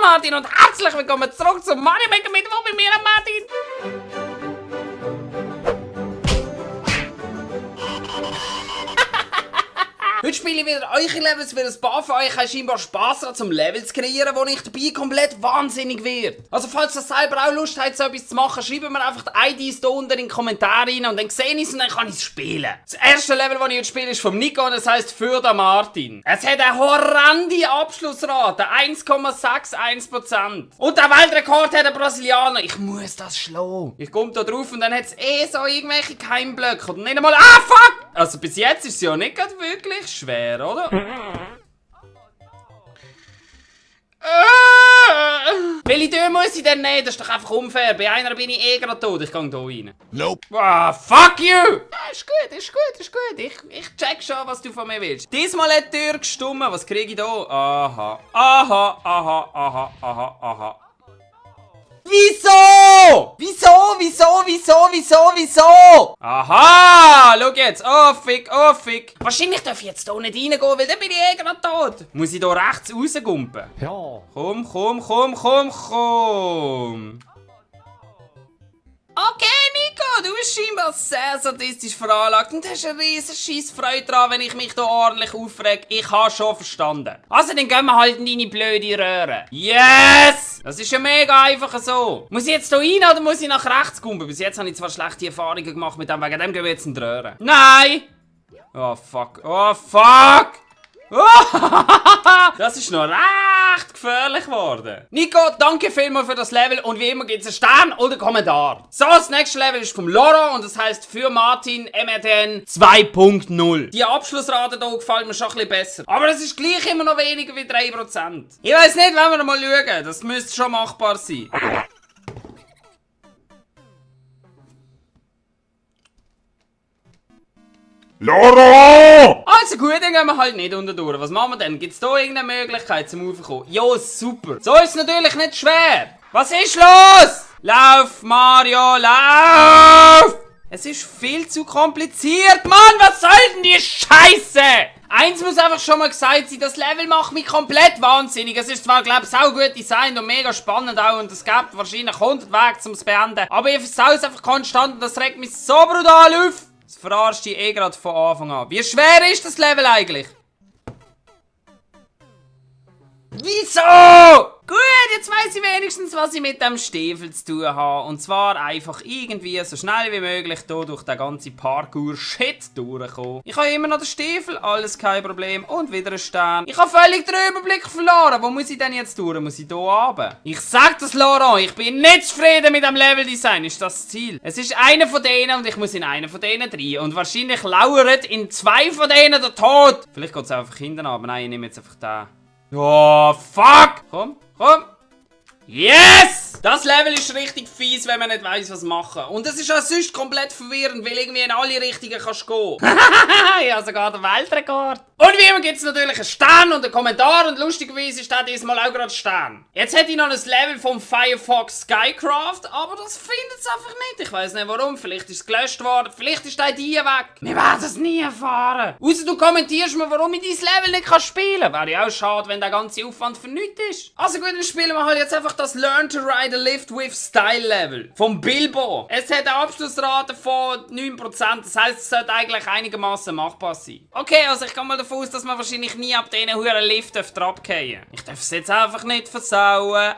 Martin und herzlich willkommen zurück zum Mario Maker Mittwoch mit mir, Martin. Heute spiele ich wieder eure Levels, weil ein paar von euch haben scheinbar Spass daran, zum Levels zu kreieren, wo ich dabei komplett wahnsinnig werde. Also falls ihr selber auch Lust habt, so etwas zu machen, schreibt mir einfach die IDs hier unten in die Kommentare rein und dann sehe ich es und dann kann ich es spielen. Das erste Level, das ich jetzt spiele, ist vom Nico und das heisst für den Martin. Es hat eine horrende Abschlussrate, 1,61%. Und der Weltrekord hat ein Brasilianer. Ich muss das schlagen. Ich komme da drauf und dann hat es so irgendwelche Keimblöcke und nicht einmal... Ah, fuck! Also bis jetzt ist es ja nicht wirklich schwer, oder? Welche Tür muss ich denn nehmen? Das ist doch einfach unfair. Bei einer bin ich gerade tot. Ich gehe hier rein. Nope. Ah, fuck you! Ja, ist gut, ist gut, ist gut. Ich check schon, was du von mir willst. Diesmal hat die Tür gestummt. Was kriege ich da? Aha. Aha, aha, aha, aha, aha. Wieso? Wieso? Aha! Schau jetzt. Oh, fick. Wahrscheinlich darf ich jetzt hier nicht reingehen, weil dann bin ich gerade tot. Muss ich hier rechts rausgumpen? Ja. Komm. Okay, Nico, du bist scheinbar sehr sadistisch veranlagt und hast eine riesen Scheissfreude daran, wenn ich mich hier ordentlich aufrege. Ich habe schon verstanden. Also, dann gehen wir halt in deine blöde Röhre. Yes! Das ist ja mega einfach so. Muss ich jetzt hier rein oder muss ich nach rechts gumpen? Bis jetzt habe ich zwar schlechte Erfahrungen gemacht mit dem, wegen dem gehen wir jetzt in die Röhre. Nein! Oh, fuck. Das ist noch recht gefährlich geworden. Nico, danke vielmals für das Level und wie immer gibt es einen Stern oder einen Kommentar. So, das nächste Level ist vom Laurent und das heisst für Martin MRTN 2.0. Die Abschlussrate hier gefällt mir schon ein bisschen besser. Aber es ist gleich immer noch weniger wie 3%. Ich weiss nicht, wenn wir mal schauen. Das müsste schon machbar sein. Laurent! Also gut, dann gehen wir halt nicht unten durch. Was machen wir denn? Gibt es da irgendeine Möglichkeit zum Raufkommen? Jo, super. So ist es natürlich nicht schwer. Was ist los? Lauf, Mario, lauf! Es ist viel zu kompliziert, Mann! Was soll denn die Scheiße? Eins muss einfach schon mal gesagt sein, das Level macht mich komplett wahnsinnig. Es ist zwar, glaube ich, sau gut designt und mega spannend auch und es gibt wahrscheinlich 100 Wege zum es beenden. Aber ich versau es einfach konstant und das regt mich so brutal auf. Das verarscht dich gerade von Anfang an. Wie schwer ist das Level eigentlich? Wieso? Gut, jetzt weiss ich wenigstens, was ich mit dem Stiefel zu tun habe. Und zwar einfach irgendwie so schnell wie möglich hier durch den ganzen Parkour-Shit durchkommen. Ich habe immer noch den Stiefel, alles kein Problem. Und wieder ein Stern. Ich habe völlig den Überblick verloren. Wo muss ich denn jetzt durch? Muss ich hier runter? Ich sag das, Laurent, ich bin nicht zufrieden mit dem Leveldesign. Ist das Ziel? Es ist einer von denen und ich muss in einen von denen rein. Und wahrscheinlich lauert in zwei von denen der Tod. Vielleicht geht es einfach hinten aber nein, ich nehme jetzt einfach den. Oh, fuck! Komm. Yes! Das Level ist richtig fies, wenn man nicht weiss, was machen. Und es ist auch sonst komplett verwirrend, weil irgendwie in alle Richtungen kannst du gehen. Ich habe sogar den Weltrekord. Und wie immer gibt es natürlich einen Stern und einen Kommentar und lustigerweise ist der diesmal auch gerade Stern. Jetzt hätte ich noch ein Level vom Firefox Skycraft, aber das findet es einfach nicht. Ich weiss nicht warum, vielleicht ist es gelöscht worden, vielleicht ist der die weg. Wir werden es nie erfahren. Außer du kommentierst mir, warum ich dieses Level nicht spielen kann. Wäre ja auch schade, wenn der ganze Aufwand für nichts ist. Also gut, dann spielen wir halt jetzt einfach das Learn to Ride a Lift with Style Level vom Bilbo. Es hat eine Abschlussrate von 9%, das heisst, es sollte eigentlich einigermaßen machbar sein. Okay, also ich gehe mal davon aus, dass man wahrscheinlich nie ab diesen huren Lift abgehen darf. Ich darf es jetzt einfach nicht versauen.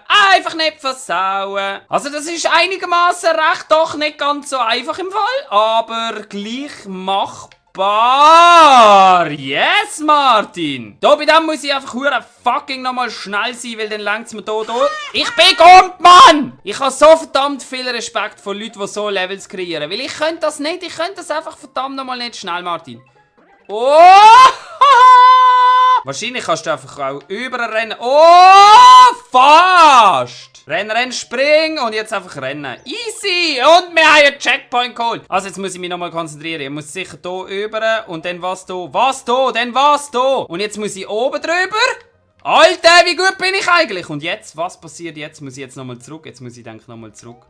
Also das ist einigermaßen recht, doch nicht ganz so einfach im Fall, aber gleich machbar. Yes, Martin! Da bei dem muss ich einfach fucking nochmal schnell sein, weil dann längt's mir da. Ich bin gumpt, Mann! Ich habe so verdammt viel Respekt vor Leuten, die so Levels kreieren. Weil ich könnte das nicht, ich könnte das einfach verdammt nochmal nicht schnell, Martin. Oh! Wahrscheinlich kannst du einfach auch überrennen. Oh! Fast! Renn, spring und jetzt einfach rennen. Easy! Und wir haben einen Checkpoint geholt. Also jetzt muss ich mich nochmal konzentrieren. Ich muss sicher hier rüber und dann was hier. Dann was hier. Und jetzt muss ich oben drüber. Alter, wie gut bin ich eigentlich? Und jetzt, was passiert jetzt? Muss ich jetzt nochmal zurück? Jetzt muss ich denke nochmal zurück.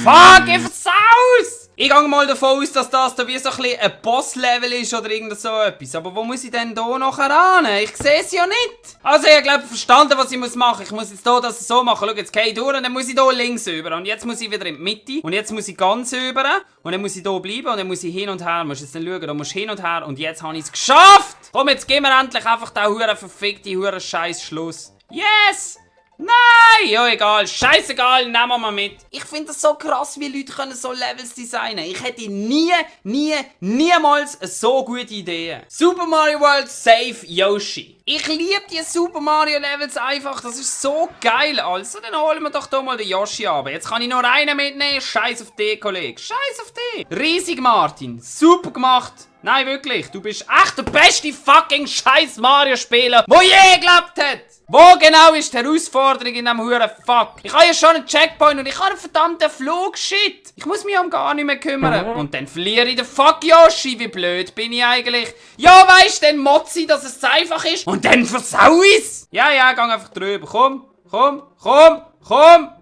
Fuck, ich versaus! Ich gehe mal davon aus, dass das da wie so ein bisschen ein Boss-Level ist oder irgend so etwas. Aber wo muss ich denn da nachher ran? Ich sehe es ja nicht. Also ich glaube verstanden, was ich machen muss. Ich muss jetzt hier das so machen. Schau, jetzt gehe ich durch und dann muss ich hier links über. Und jetzt muss ich wieder in die Mitte. Und jetzt muss ich ganz über. Und dann muss ich hier bleiben und dann muss ich hin und her. Du musst jetzt dann schauen, da musst du hin und her. Und jetzt habe ich es geschafft! Komm, jetzt gehen wir endlich einfach den huren verfickten huren Scheiß Schluss. Yes! Nein! Ja, egal. Scheißegal, nehmen wir mal mit. Ich finde das so krass, wie Leute können so Levels designen. Ich hätte niemals eine so gute Idee. Super Mario World Save Yoshi. Ich liebe die Super Mario Levels einfach. Das ist so geil. Also, dann holen wir doch hier mal den Yoshi ab. Jetzt kann ich noch einen mitnehmen. Scheiß auf dich, Kollege. Scheiß auf dich. Riesig, Martin. Super gemacht. Nein, wirklich. Du bist echt der beste fucking Scheiß Mario-Spieler, der je gelebt hat. Wo genau ist die Herausforderung in diesem huren Fuck? Ich habe ja schon einen Checkpoint und ich habe einen verdammten Flug. Shit. Ich muss mich um gar nicht mehr kümmern. Und dann verliere ich den Fuck Yoshi. Wie blöd bin ich eigentlich? Ja, weisst, dann motze ich, dass es zu einfach ist. Und dann versau ich's. Ja, geh einfach drüber. Komm.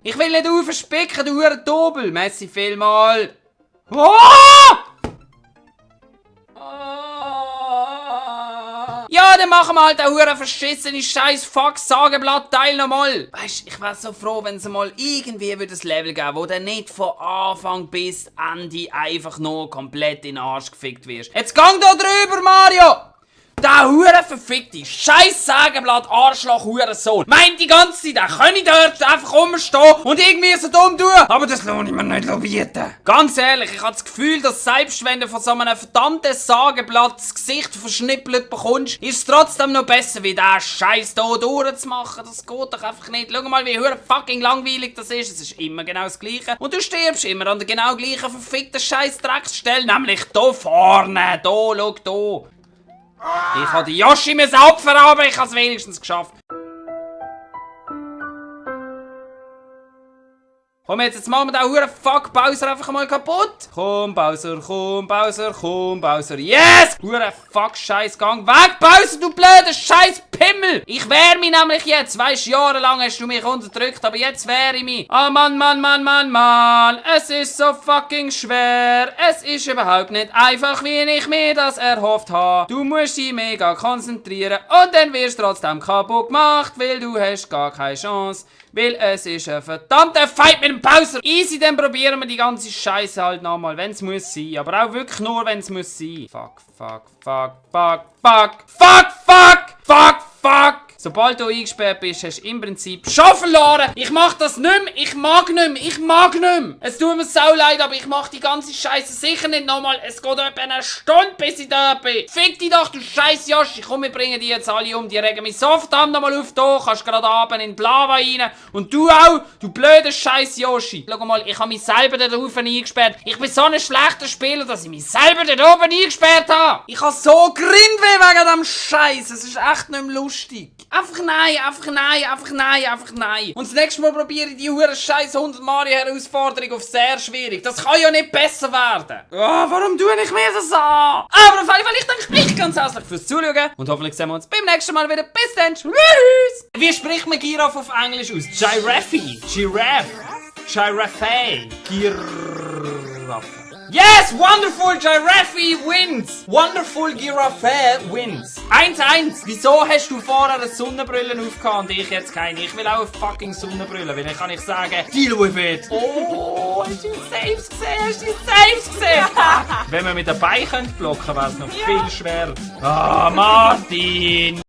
Ich will nicht aufspicken, du huren Dobel. Messi vielmal. Oh! Ja, dann machen wir halt einen huren verschissenen scheiß Fuck-Sageblatt-Teil nochmal. Weisst, ich wäre so froh, wenn es mal irgendwie ein Level geben, wo dann nicht von Anfang bis Ende einfach nur komplett in den Arsch gefickt wirst. Jetzt gang da drüber, Mario! Der hure verfickte scheiß Sägeblatt Arschloch Hurensohn meint die ganze Zeit, er könne dort einfach rumstehen und irgendwie so dumm tun. Aber das lohnt ich mir nicht bieten. Ganz ehrlich, ich habe das Gefühl, dass selbst wenn du von so einem verdammten Sägeblatt das Gesicht verschnippelt bekommst, ist es trotzdem noch besser, wie der Scheiß hier durchzumachen. Das geht doch einfach nicht. Schau mal, wie hure fucking langweilig das ist. Es ist immer genau das Gleiche. Und du stirbst immer an der genau gleichen verfickten scheiß Drecksstelle, nämlich hier vorne. Hier, schau, hier. Ich habe die Yoshi opfern, aber ich habe es wenigstens geschafft. Komm jetzt machen wir den huren Fuck Bowser einfach mal kaputt. Komm Bowser. Yes! Huren Fuck Scheiß Gang weg, Bowser, du blöder Scheiß Pimmel! Ich wehr mich nämlich jetzt. Weisst, jahrelang hast du mich unterdrückt, aber jetzt wehr ich mich. Ah, Mann. Es ist so fucking schwer. Es ist überhaupt nicht einfach, wie ich mir das erhofft habe. Du musst dich mega konzentrieren und dann wirst du trotzdem kaputt gemacht, weil du hast gar keine Chance. Weil es ist ein verdammter Fight mit dem Bowser. Easy, dann probieren wir die ganze Scheiße halt nochmal, wenn es muss sein. Aber auch wirklich nur, wenn es muss sein. Fuck. Sobald du eingesperrt bist, hast du im Prinzip schon verloren. Ich mach das nicht mehr. Ich mag nicht mehr. Es tut mir sau leid, aber ich mach die ganze Scheiße sicher nicht nochmal. Es geht etwa eine Stunde, bis ich da bin. Fick dich doch, du scheiß Yoshi. Komm, wir bringen die jetzt alle um. Die regen mich so verdammt nochmal auf da. Kannst gerade abend in die Lava rein. Und du auch, du blöder scheiß Yoshi. Schau mal, ich habe mich selber da oben eingesperrt. Ich bin so ein schlechter Spieler, dass ich mich selber da oben eingesperrt habe. Ich habe so grinnt wegen dem Scheiß. Es ist echt nicht mehr lustig. Einfach nein. Und das nächste Mal probiere ich die hure scheiß 100 Mario Herausforderung auf sehr schwierig. Das kann ja nicht besser werden. Oh, warum tue ich mir das an? Aber auf jeden Fall, ich danke euch ganz herzlich fürs Zuschauen. Und hoffentlich sehen wir uns beim nächsten Mal wieder. Bis dann. Tschüss. Wie spricht man Giraffe auf Englisch aus? Giraffe. Giraffe. Yes, wonderful Giraffe wins. Wonderful Giraffe wins. 1-1. Wieso hast du vorher eine Sonnenbrille aufgehabt und ich jetzt keine? Ich will auch eine fucking Sonnenbrille, weil dann kann ich sagen, deal with it. Oh, hast du die Saves gesehen? Wenn wir mit den Beinen blocken könnte, wäre es noch viel schwerer. Ah, Martin.